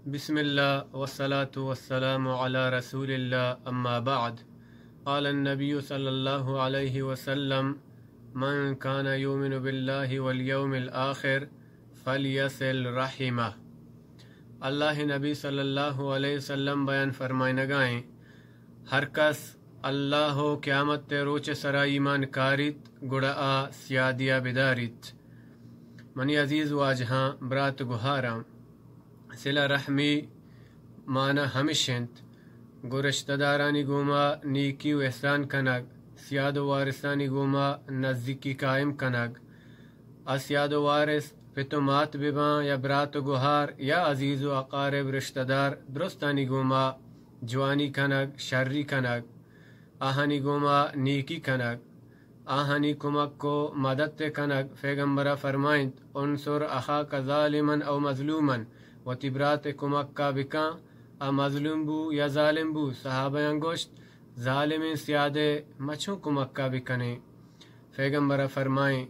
بسم الله والصلاة والسلام على رسول الله، أما بعد. قال النبي صلى الله عليه وسلم: من كان يؤمن بالله واليوم الآخر فليصل رحمه. اللہ نبی صلی اللہ علیہ وسلم بیان فرمائنگائیں، ہر کس اللہ و قیامت روچ سرا ایمان کاریت، گڑا آ سیادیا بداریت۔ منی عزیز واجہاں، برات گہاراں، صلہ رحمی معنی ہمش انت، گوں رشتہ دارانی گوما نیکی و احسان کنگ، سیاد و وارثانی گوما نزیکی قائم کنگ۔ آ سیاد و وارث پت و مات بباں یا برات و گہار یا عزیز و اقارب رشتہ دار، درستانی گوما جوانی کنگ، شری کنگ، آہانی گوما نیکی کنگ، آہانی کمک و مدد ء کنگ۔ پیغمبر ء فرمائنت: انصر اخاک ظالما او مظلوما، وتی برات ء کمک ء بکن، آ مظلوم بو یا ظالم بو۔ صحابیاں گوشت: ظالمیں سیاد ء ما چون کمک ء بکنیں؟ پیغمبر ء فرمائیں: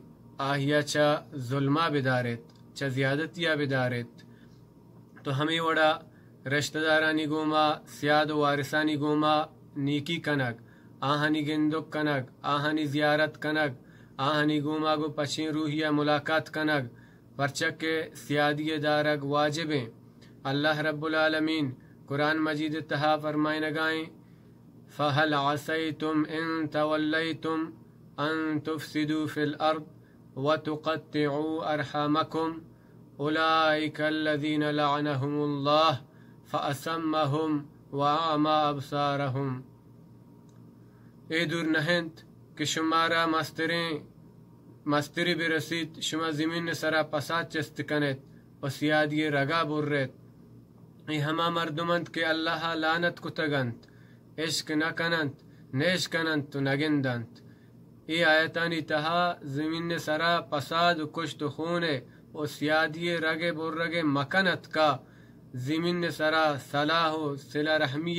آہیا چہ ظلما بداریت، چہ زیادتیا بداریت۔ تو ہمے وڑا رشتہ دارانی گوما، سیاد و وارثانی گوما نیکی کنگ، آہانی گندگ کنگ، آہانی زیارت کنگ، آہانی گوما گوں پچیں روحیا ملاقات کنگ، پرچا کہ سیادی دارگ واجبیں۔ اللہ رب العالمین قرآن مجید تہا فرمائنگائیں: فهل عسيتم إن توليتم أن تفسدوا في الأرض وتقطعوا أرحامكم أولئك الذين لعنهم الله فأصمهم وأعمى أبصارهم۔ اے دور نہ انت کہ شمارا مستریں مستری برسیت، شما زمین سرا پساد چست کنیت و سیادی رگا برت۔ اے ہما مردم انت کہ اللہ ء لعنت کتگ انت، اشک نہ کن انت، نیش کن انت و نگند انت۔ اے آیتانی تہا زمین سرا پساد و کشت و خون و سیادی رگ برگ مکن اتکا، زمین سرا صلاح و صلہ رحمی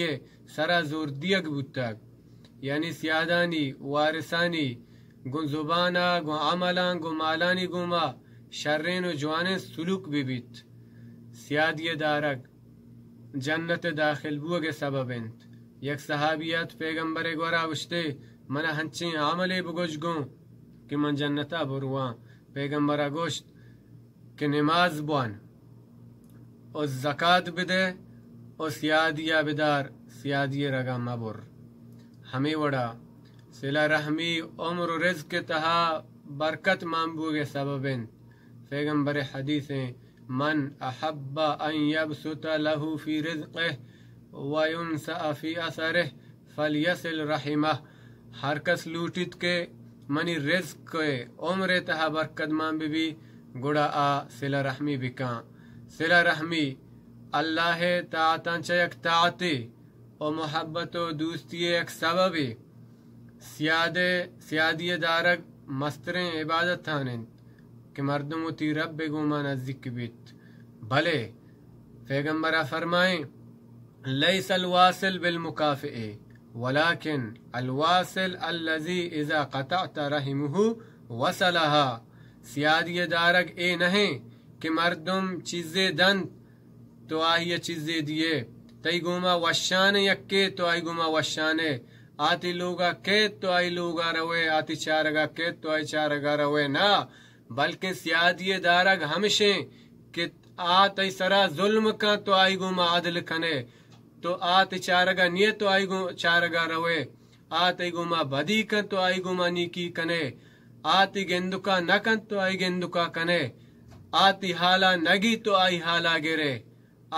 سرا زور دیگ بوتگ۔ یعنی سیادانی، وارثانی گوں زبانا، گوں عملاں، گوں مالانی گوما شریں و جوانیں سلوک بہ بیت۔ سیادی دارگ جنت داخل بوگ سبب انت۔ یک صحابی ات پیغمبر گورا گوشتے: من ہنچیں عملے بگوش گوں کہ من جنتا برواں۔ پیغمبر گوشت کہ نماز بوان و زکات بدے و سیادیا بدار، سیادی رگا مبر۔ ہمے وڑا صلہ رحمی عمر و رزق تہا برکت مان بوگ سبب انت۔ پیغمبر حدیث ہیں: من احب ان یبسط له فی رزقه و ینسأ فی اثره فلیصل رحمه۔ ہر کس لوٹیت کہ منی رزق ء عمر ء تہا برکت مان بہ بی، گڑا آ صلہ رحمی بکاں۔ صلہ رحمی اللہ ء طاعتاں چہ یک طاعتے و محبت و دوستی ء یک سببے۔ سیاد ء، سیادی ء دارگ مستریں عبادتان انت کہ مردم وتی رب ء گوما نزیک بیت۔ بلے پیغمبر ء فرمائیں: لیس الواصل بالمکافئ، ولکن الواصل الذی اذا قطعت رحمه وصلها۔ سیادی ء دارگ اے نہ انت کہ مردم چیزے دنت تو آئی ء چیزے دیئے۔ تئی گوما وشان یکے تو آئی گوما وشانے۔ آتی لوگا کیت تو آئی لوگا روئے، آتی چارگا کیت تو آئی چارگا روئے۔ نہ، بلکن سیادی ء دارگ ہمشیں کہ آ تئی سرا ظلم کن تو آئی گوما عدل کنے، تو آ تئی چارگا نیت تو آئی گو-، چارگا روئے، آ تئی گوما بدی کن تو آئی گوما نیکی کنے، آ تئی گندکا نہ کن تو آئی گندکا کنے، آ تئی حالا نگی تو آئی حالا گرے۔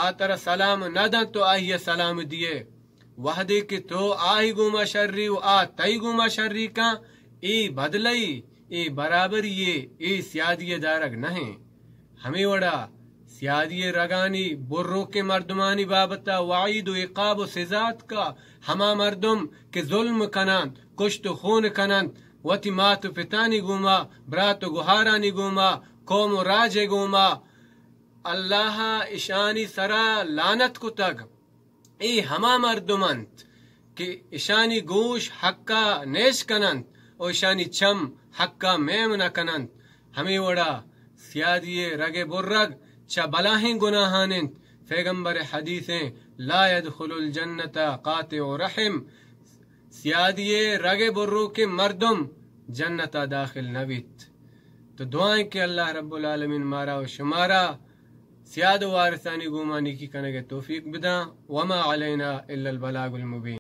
آ ترا سلام نہ دنت تو آئی ء سلام دیئے۔ وہدے کہ تو آئی گوما شری و آ تئی گوما شری کن، اے بدلئی، اے برابری یے، اے سیادی ء دارگ نہ انت۔ ہمے وڑا سیادی ء رگانی بروکیں مردمانی بابت ء وعید و عقاب و سزا اتکا، ہما مردم کہ ظلم کننت، کشت و خون کننت، وتی مات و پتانی گوما، برات و گہارانی گوما، قوم و راج ء گوما، اللہ ء اشانی سرا لعنت کتگ۔ اے ہما مردم انت کہ اشانی گوش حقا نیش کننت و اشانی چم حقا میم نہ کننت۔ ہمے وڑا سیادی ء رگ ء برگ چہ بلاہیں گناہان انت پیغمبر حدیثیں، لا یدخل الجنت قاطع رحم، سیادی رگ بروکیں مردم جنتا داخل نہ بیت۔ تو دعائیں کہ اللہ رب العالمین مارا و شمارا سیاد و وارثانی گوما نیکی کنگ توفیق بداں۔ وما علینا الا البلاغ المبین۔